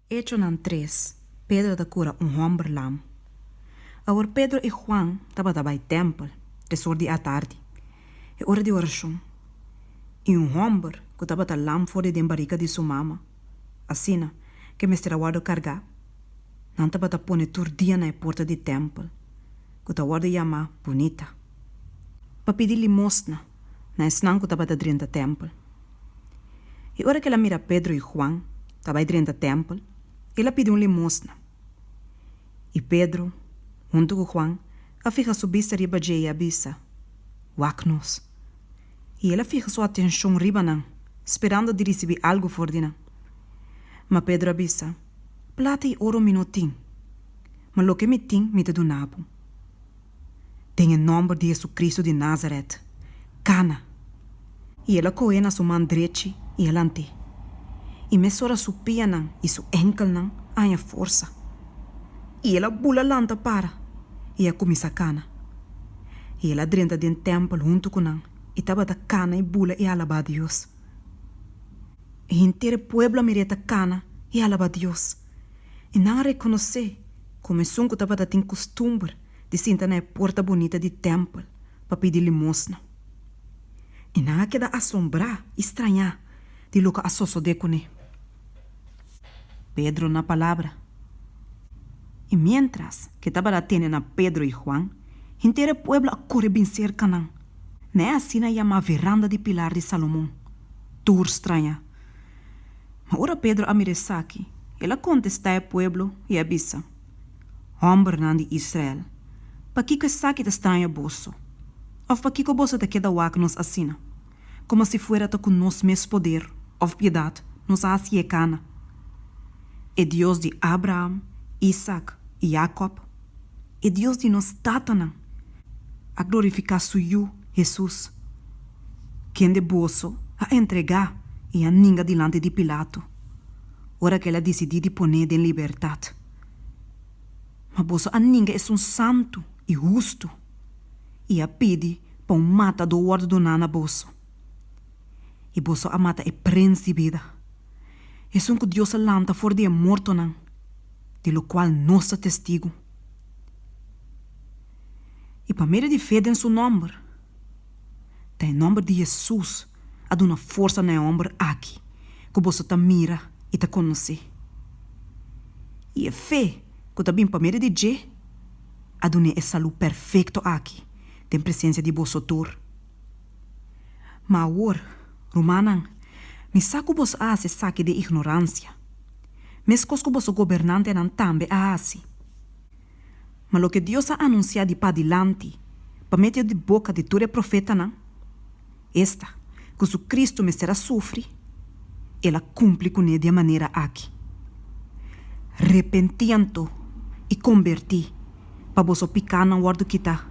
Echonan tres, Pedro ta kura un hòmber lam. Awor Pedro i Juan tabata bai tèmpel tres or di atardi, e ora di orashon. I un hòmber ku tabata lam for di den barika di su mama, asina ku e mester a wòrdu kargá, nan tabata pone tur dia na e porta di tèmpel, ku ta wòrdu yamá Bunita, pa pidi limosna na esnan ku tabata drenta tèmpel. I ora ku el a mira Pedro i Juan ta bai drenta tèmpel, el a pidi un limosna. I Pedro, huntu ku Juan, a fiha su bista riba dje i a bisa, Wak nos. I el a fiha su atenshon riba nan, sperando di risibí algu for di nan. Ma Pedro a bisa, Plata i oro mi no tin, ma loke mi tin mi ta duna bo. Den e nòmber di Jesucristo di Nazaret, kana! I el a kohe na su man drechi i a lant'é. I mesora su pianan i su ènkelnan a haña forsa. I el a bula lanta para i a kuminsá kana. I el a drenta den tèmpel huntu ku nan i tabata kana i bula i alabá Dios. I henter e pueblo a mir'é ta kana i alabá Dios. I nan a rekonosé komo esun ku tabata tin kustumber di sinta na e porta bunita di tèmpel pa pidi limosna. I nan a keda asombrá i strañá di loke a sosodé kuné. Pedro na palabra. I miéntras ku e tabata tene na Pedro i Juan, henter e pueblo a kore bin serka nan, na e asina yamá veranda di pilar di Salomon, tur strañá. Ma ora Pedro a mira esaki, el a kontestá e pueblo i a bisa, Hòmbernan di Israel, pakiko esaki ta straña boso? Òf pakiko boso ta keda wak nos asina, komo si fuera ta ku nos mes poder òf piedat nos a hasi e kana? E Dios di Abraham, Isak i Yakòb, e Dios di nos tatanan, a glorifiká su Yu, Hesus, kende boso a entregá i a ninga dilanti di Pilato, ora ku el a disidí di pon'é den libertat. Ma boso a ninga esun santu i hustu i a pidi pa un matadó wòrdu doná na boso. I boso a mata e Prens di bida, esun ku Dios a lanta for di e mortonan, di lokual nos ta testigu. I pa medio di fe den su nòmber, ta e nòmber di Hesus a duna forsa na e hòmber aki ku boso ta mira i ta konosé. I e fe ku ta bin pa medio di dje a dun'é e salú perfekto aki den presensia di boso tur. Ma awor, rumannan, mi sa ku boso a hasi esaki den ignoransia, meskos ku boso gobernantenan tambe a hasi. Ma loke Dios a anunsiá di padilanti pa medio di boka di tur e profetanan, esta, ku su Kristu mester a sufri, el a kumpli kuné di e manera aki. Repentí anto i kombertí pa boso pikánan wòrdu kitá,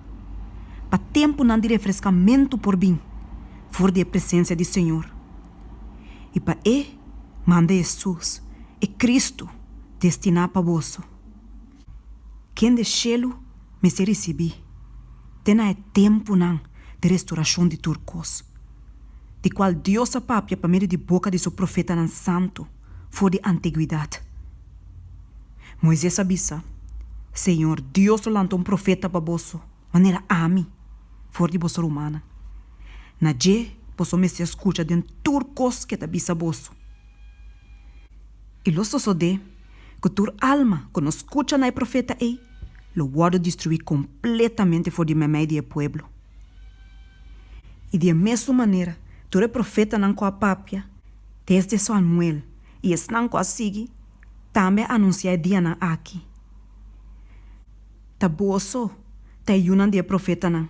pa tempunan di refreskamentu por bin for di e presensia di Señor, i pa E manda Hesus, e Kristu, destiná pa boso. Kende shelu mester risibí te na e tempunan di restorashon di tur kos, di kual Dios a papia pa medio di boka di su profetanan santu for di antiguidat. Moises a bisa, Señor Dios lo lanta un profeta pa boso, manera ami, for di boso rumannan. Na dje boso mester skucha den tur kos ku e ta bisa boso. I lo sosodé ku tur alma ku no skucha na e profeta ei lo wòrdu destruí kompletamente for di meimei di e pueblo. I di e mesun manera tur e profetanan ku a papia desde Samuel i esnan ku a sigui tambe a anunsiá e dianan aki. Ta boso ta e yunan di e profetanan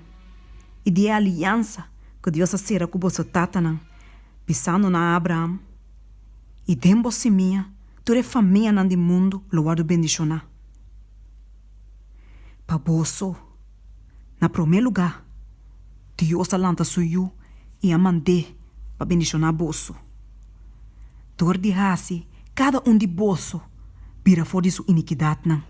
i di e aliansa ku Dios a sera ku boso tatanan, bisando na Abraham, I den bo simia tur e famianan di mundu lo wòrdu bendishoná. Pa boso, na promé lugá, Dios a lanta su Yu i a mand'é pa bendishoná boso, dor di hasi kada un di boso bira for di su inikidatnan.